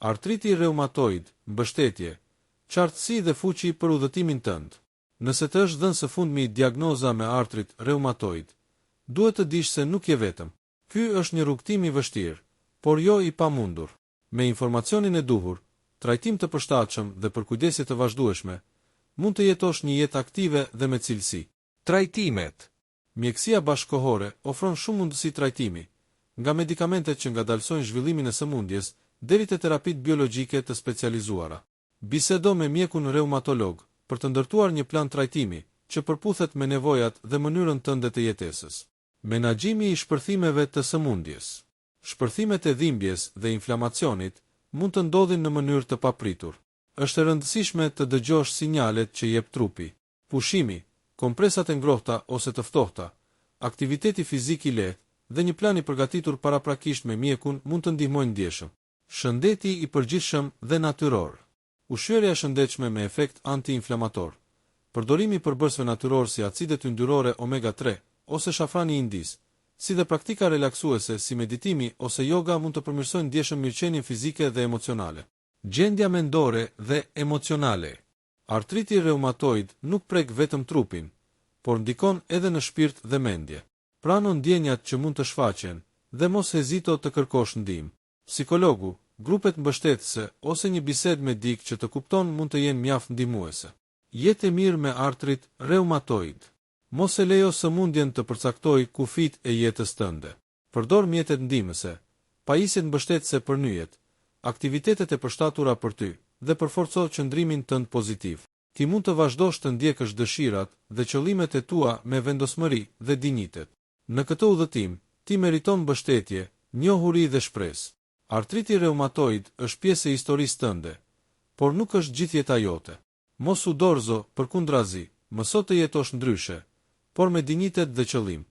Artriti reumatoid, mbështetje, qartësi dhe fuqi për udhëtimin tënd. Nëse të është dhënë së fundmi diagnoza me artrit reumatoid, duhet të dish se nuk je vetëm. Ky është një rrugëtim i vështirë, por jo i pamundur. Me informacionin e duhur, trajtim të përshtatshëm dhe përkujdesje të vazhdueshme, mund të jetosh një jetë aktive dhe me cilësi. Trajtimet. Mjekësia bashkëkohore ofron shumë mundësi trajtimi, nga medikamentet që ngadalësojnë zhvillimin e sëmundjes deri te terapitë biologjike të specializuara. Bisedo me mjekun reumatolog për të ndërtuar një plan trajtimi që përputhet me nevojat dhe mënyrën tënde të jetesës. Menaxhimi i shpërthimeve të sëmundjes. Shpërthimet e dhimbjes dhe inflamacionit mund të ndodhin në mënyrë të papritur. Është e rëndësishme të dëgjosh sinjalet që jep trupi. Pushimi, kompresat e ngrohta ose të ftohta, aktiviteti fizik i lehtë dhe një plan i përgatitur paraprakisht me mjekun mund të ndihmojnë ndjeshëm. Shëndeti i përgjithshëm dhe natyror. Ushqyerja e shëndetshme me efekt anti-inflamator, përdorimi i përbërësve natyrorë si acidet yndyrore omega tre ose shafrani i Indisë, si dhe praktika relaksuese si meditimi ose joga mund të përmirësojnë ndjeshëm mirëqenien fizike dhe emocionale. Gjendja mendore dhe emocionale. Artriti reumatoid nuk prek vetëm trupin, por ndikon edhe në shpirt dhe mendje. Prano ndjenjat që mund të shfaqen dhe mos hezito të kërkosh ndihmë. Psikologu, grupet mbështetëse ose një bisedë me dikë që të kupton mund të jenë mjaft ndihmuese. Jetë e mirë me artrit reumatoid. Mos e lejo sëmundjen të përcaktojë kufijtë e jetës tënde. Përdor mjetet ndihmëse, pajisjet mbështetëse për nyjet, aktivitetet e përshtatura për ty dhe përforco qëndrimin tënd pozitiv. Ti mund të vazhdosh të ndjekësh dëshirat dhe qëllimet e tua me vendosmëri dhe dinjitet. Në këtë udhëtim, ti meriton mbështetje, njohuri dhe shpresë. Artriti reumatoid është pjesë e historisë tënde, por nuk është gjithë jeta jote. Mos u dorëzo, përkundrazi, mëso të jetosh ndryshe, por me dinjitet dhe qëllim.